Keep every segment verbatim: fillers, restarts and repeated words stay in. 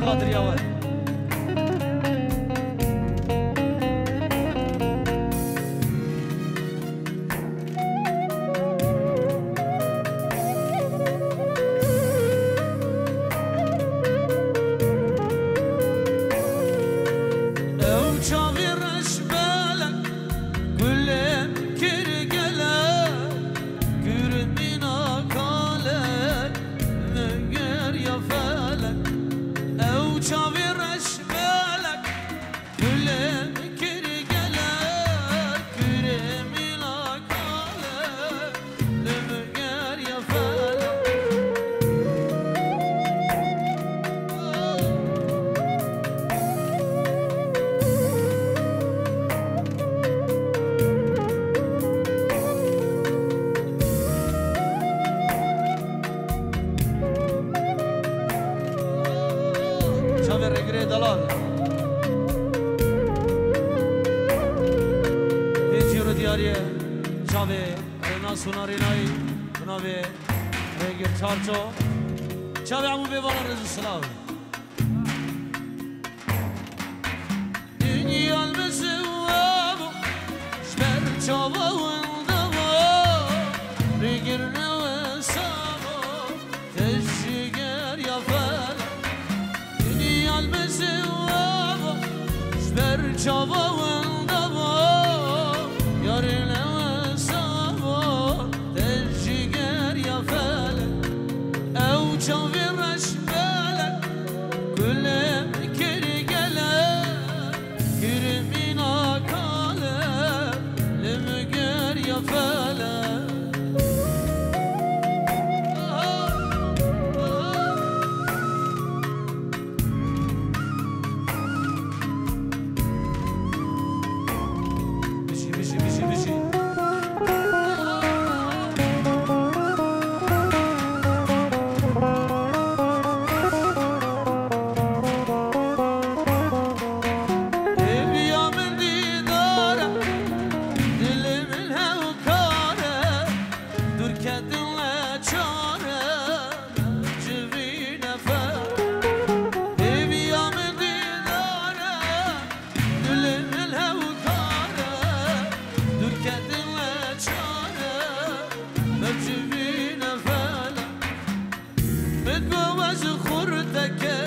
Xatiriya we. Ew çavê reş belek, gulê min kir gelek, kûr mîna kalek, min geriya felek. Ew çavê reş belek, gulê min kir gelek, kûr mîna kalek, min geriya felek. Çavê rêgirê delal. Hê cîro diyariyê çavê Rênas û Narînayî bi navê Rêgir Çarço. Çavê hemû bêvaran rêz û silav. Dinya li min ziwa bû, ji ber çava winda bû, rêgir ne wisa bû, te ji geriya felek. Dinya li min ziwa bû, ji ber çava winda bû, yarê ne wisa bû, te ji geriya felek. Ew çavê reş belek, gulê min kir gelek, kir mîna kalek, li min geriya felek. Bijî, bijî, bijî, bijî. Hêviya min dîdar e, dilê min hewkar e, dûr ketin leçar e, civîne fel. Hêviya min dîdar e, dilê min hewkar e, dûr ketin leçar e, civîne fel. Min got ez xurteke,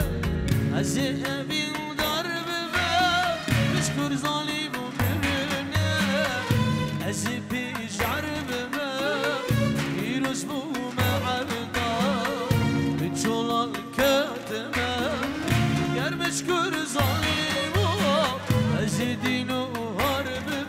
ez ê evîndar bibim, pişk û zalîm û mirine, ez ê pêjar bibim, pîroz bûme evda, bi çolal ketime, ger pişk û zalîm û, ez ê dîn û har bibim.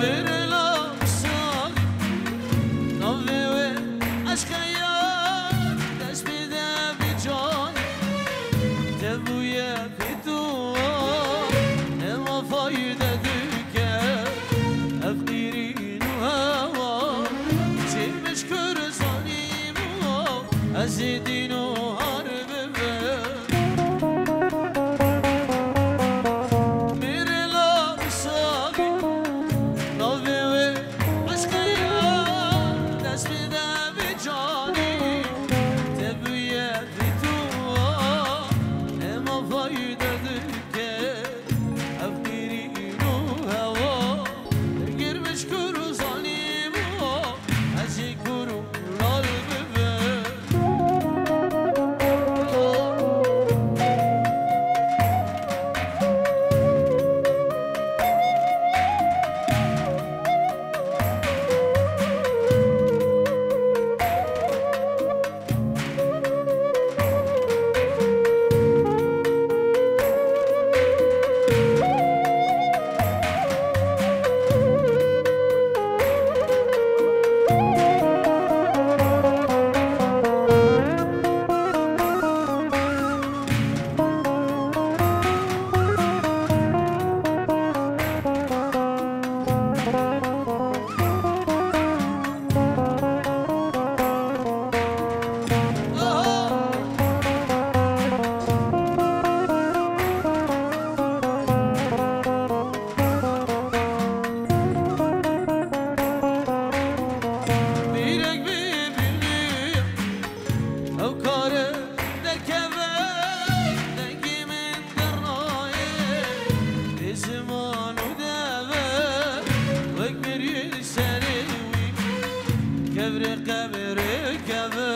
Mirina salî, navê wê eşqe ya, dest bide bi canî, te bûye pê tu, nema fayde dike, ev qîrîn û hewa, çê min ji kur zanîbû, ez ê dîn û har bibim. Mirina salî, navê wê eşqe ya, dest bide bi canî, te bûye pê tu, nema fayde dike, ev qîrîn û hewa, girmiş kur û zanîbû, ez ê kur û lal bibim. Qevrê, qevrê, qevrê.